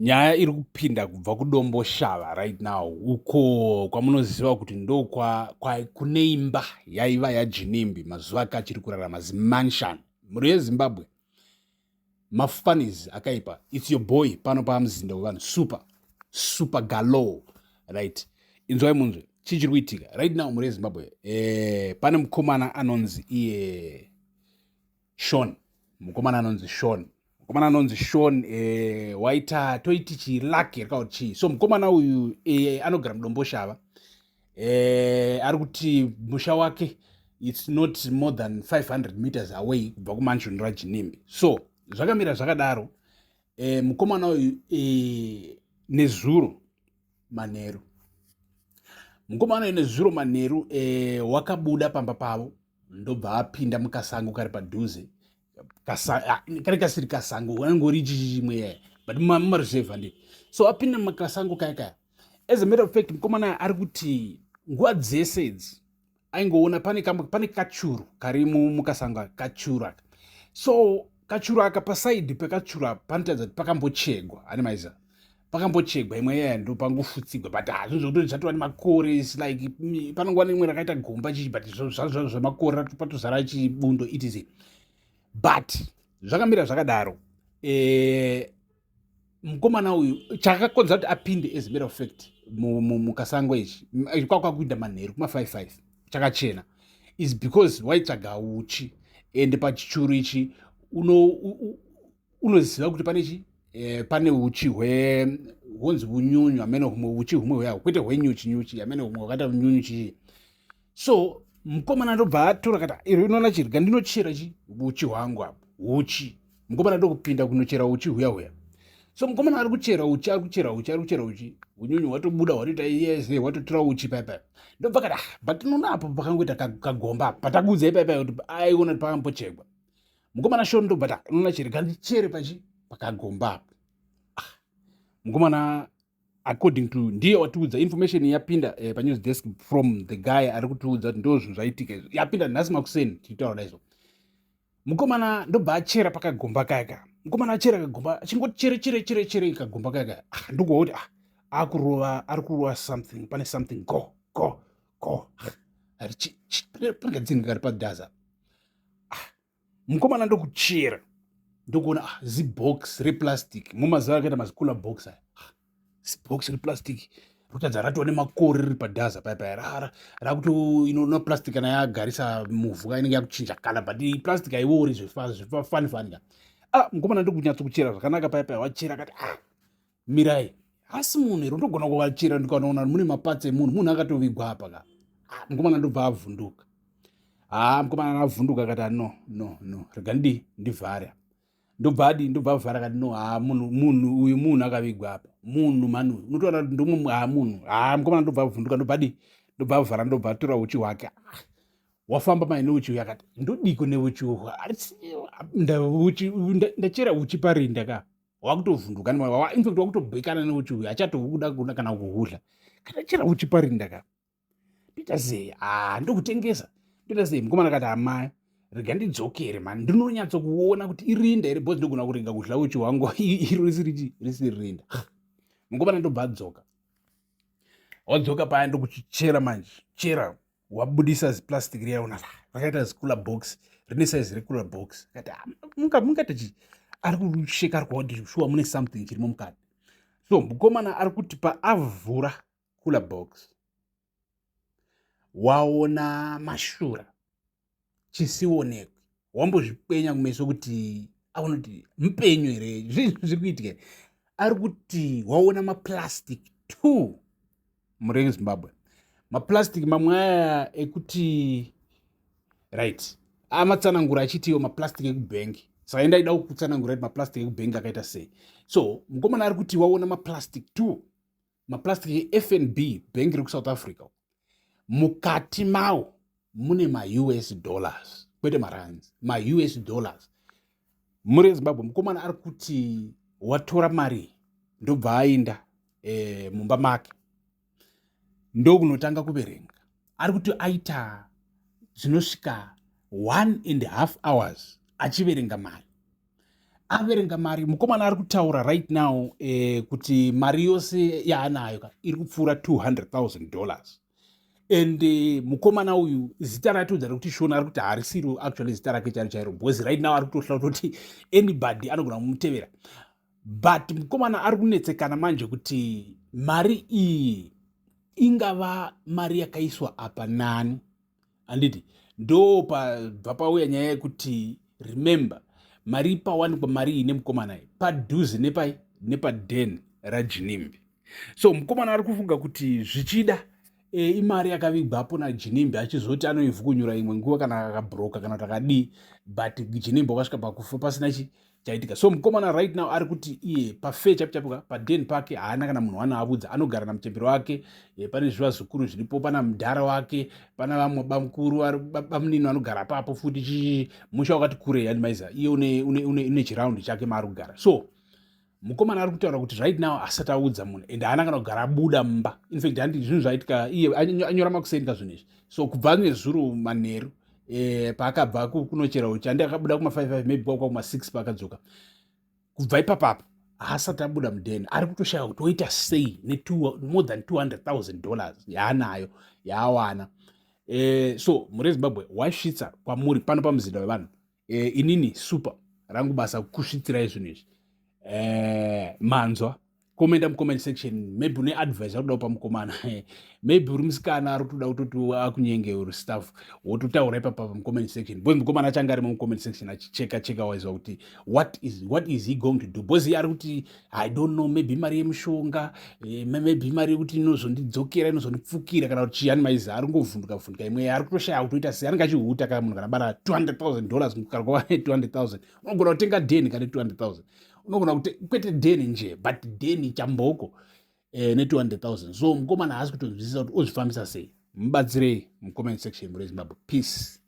Nyaya iri kupinda kubva kuDomboshava right now, uko kwamunoziva kuti ndo kune imba yaiva yaGinimbi mazuva ake achiri kurarama, zimansion. Mhuri yeZimbabwe, mafanis akaipa. It's your boy pano pamuzinda wevanhu, super super galo. Right, inzwai munzwe chii chiri kuitika right now, mhuri yeZimbabwe. Pane mukomana anonzi iye Sean, mukomana anonzi Sean, mukomana anonzi Sean, waita toiti chii, lucky rikakuti chii. So mukomana uyu anogara muDomboshava. Ari kuti musha wake, it's not more than 500 meters away kubva kumansion raGinimbi. So zvakamira zvakadaro, mukomana uyu, nezuro manheru, mukomana uyu nezuro manheru wakabuda pamba pavo, ndobva apinda mukasango kari padhuze. Kari kasiri kasango, anongori chichimwe, but mumaruzevha ndi. So apinda mukasango kaya kaya. As a matter of fact, mukomana ari kuti nguva dzese idzi aingoona pane kachuru kari mukasango aka, kachuru aka. So kachuru aka, paside pekachuru apa panotaridza kuti pakambochegwa, ane maiza pakambochegwa imwe yaya, ndo pangofutsigwa, but hazvo zvokutoti zvatova nemakore. Is like panongova neimwe rakaita gomba chichi, but zvazvo zvemakore patozara chibundo, etc. But zvakamira zvakadaro, mukomana uyu chakakonzera kuti apinde, as a matter of fact, mukasango ichi kwakwakuinda manheru kuma55 chakachena, is because waitsvaga uchi. Ende pachichuru ichi unoziva kuti pane chi, pane uchi hwe hunzi unyunyu, hamene humwe uchi humwe hweyaho, kwete hwenyuchi nyuchi, hamene humwe hwakaita unyunyu chii. So mukomana ndobva atora kati, iro inoona chirga, ndinochera chi uchi hwangu apo uchi. Mukomana ndokupinda kunochera uchi huya huya. So mukomana ari kuchera uchi, ari kuchera uchi, ari kuchera uchi, unyunyu hwatobuda, hwatoita yese, hwatotora uchi paipai. Ndobva kati, ah, but unoona apo pakangoita kagomba apa patakuudzai paipai kuti aiona kuti pakambochekwa. Mukomana Sean ndobva ta, unoona chirega ndichere pachi pakagomba apo. Ah, mukomana, according to ndiye watiudza information yapinda panews desk from the guy ari kutiudza kuti ndo zvinhu zvaitika izvo, yapinda nhasi makuseni tichitaura daizvo. Mukomana ndobva achera pakagomba kaya. Mukomana achera kagomba, achingoti chere chere chere chere kagomba kaya. Ah, ndikuwa kuti, ah, akurova, ari kurova something, pane something, go go go. Pane kadzinga kari padhaza. Ah, mukomana ndokuchera, ndokuona, ah, zibox replastic, mumazuva akaita mazicooler box aya. Ah, zibox replastic rotadza ratova nemakore riri padhaza paya paya, rakuto ino plastic kana yagarisa muvhu inenge yakuchinja kala, but plastic haiori zvefani fani ka. Ah, mukomana ndokunyatsokuchera zvakanaka paya paya. Wachera akati, ah, mirai, hasi munhu here? Ndogona kuvachera ndikanoona mune maparts emunhu, munhu akatovigwa apa ka. Ah, mukomana ndobva avhunduka. Ha, mukomana avhunduka akati, no, no, no, rega ndi ndivhare. Ndobva adi, ndobva avhara akati, no, ha, munhu, munhu uyu, munhu akavigwa apa, munhu mani uyu, unotoona kuti ndomwe, ha, munhu. Ha, mukomana ndobva avhunduka, ndobva adi, ndobva avhara, ndobva atora uchi hwake. Ah, wafamba maine uchi uyu, akati, ndodiko neuchi uhu? Ndachera uchi parinda ka. Wakutovhunduka, infact wakutobhekana neuchi uyu, achatokuda kana kuhudla. Kana chera uchi parinda ka, ndoita sei? Ah, ndokutengesa, ndoita sei? Mukomana akati, amai, rega ndidzokere mani, ndinonyatsokuona kuti irinda here, because ndogona kurega kudla uchi hwangu iro risiri risiri rinda. Mukomana ndobva adzoka. Wadzoka paya, ndokuchichera manje, chera, wabudisa ziplastic riya, una rakaita zicooler box, rine size recooler box. Akati, ah, mungati chi ari kusheka, ari kuona kuti shuwa mune something chirimo mukati. So mukomana ari kuti paavhura cooler box, waona mashura chisionekwe. Wambozvikwenya kumeso kuti aona kuti mupenyu here, zvinhu zviri kuitika. Ari kuti waona maplastic two, murenge Zimbabwe, maplastic mamwe aya ekuti, right, amatsanangura achitiwo maplastic ekubhengi. Saka endaida kutsanangura kuti maplastic ekubhengi akaita sei. So mukomana ari kuti waona maplastic two, maplastic eFNB, bhengi rekuSouth Africa. Mukati mawo mune maUS dollars, kwete marands, maUS dollars, muri Zimbabwe. Mukomana ari kuti watora mari, ndobva aenda mumba make, ndokunotanga kuverenga. Ari kuti aita zvinosvika 1.5 hours achiverenga mari. Averenga mari, mukomana ari kutaura right now kuti mari yose yaanayo ka iri kupfuura $200,000. And mukomana uyu zita ratiudza rekuti Shona, ari kuti harisiro actually zita rake chairo chairo, because right now ari kutohla kutoti anybody anogona kumutevera. But mukomana ari kunetsekana manje kuti mari iyi ingava mari yakaiswa apa nani, handiti? Ndo pabva pauya nyaya yekuti, remember, mari pawanikwa mari iyi nemukomana iyi padhuze nepai nepaden raJinimbi. So mukomana ari kufunga kuti zvichida imari yakavigwapo naJinimbi, achizoti anoivhukunyura imwe nguva kana akabhuroka kana kuti akadii, but Jinimbi wakasvika pakufa pasina chi chaitika. So mukomana right now ari kuti iye pafe chapi chapi paden pake haana kana munhu waanoavudza. Anogara namuchembero wake, pane zvivazukuru zviripo, pana mudhara wake, pana vamwe bamukuru, bamunini vanogara papo futi. Chii, musha wakati kurei, andimaiza iye une, une, une, une chiraundi chake maari kugara. So mukomana ari kutaura kuti right now asati audza munhu and haana kana kugara abuda mumba. Infact, handi zvinhu zvaitika, iye anyora makuseni kazvinhu izvi. So kubva nezuro manheru paakabva kunochera uchi, handi akabuda kuma55, maybe kwakwa kuma6 paakadzoka. Kubva ipapapo haasati abuda mudheni. Ari kutoshaya kuti oita sei nemore than $200,000 yaanayo, yaawana. So muri Zimbabwe, wasvitsa kwamuri pano pamuzinda wevanhu. Inini super rangu basa kusvitsirai zvinhu izvi. Manzwa, commenta mucomment section. Maybe une advice yakuda kupa mukomana, maybe uri musikana ari kutoda kutoti akunyenge uri staff, wototaura ipapa mucomment section, because mukomana achange arimo mucomment section achicheka cheka, waiziva kuti what is he going to do? Because iye ari kuti, "I don't know, maybe mari yemushonga, maybe mari yekuti inozondidzokera, inozondipfukira," kana kuti chiyani maizi. Ari ngovhunduka vhunduka imwe, ari kutoshaya kutoita sei. Anenge achihuta ka munhu kana bara $200,000. Kana kwava 200,000, unogona kutenga dheni kane 200,000, unogona kuti kwete dheni nje, but dheni chamboko ne200 000. So mukomana haasi kutonzwisisa kuti ozvifambisa sei. Mubatsirei mucomment section muri Zimbabwe. Peace.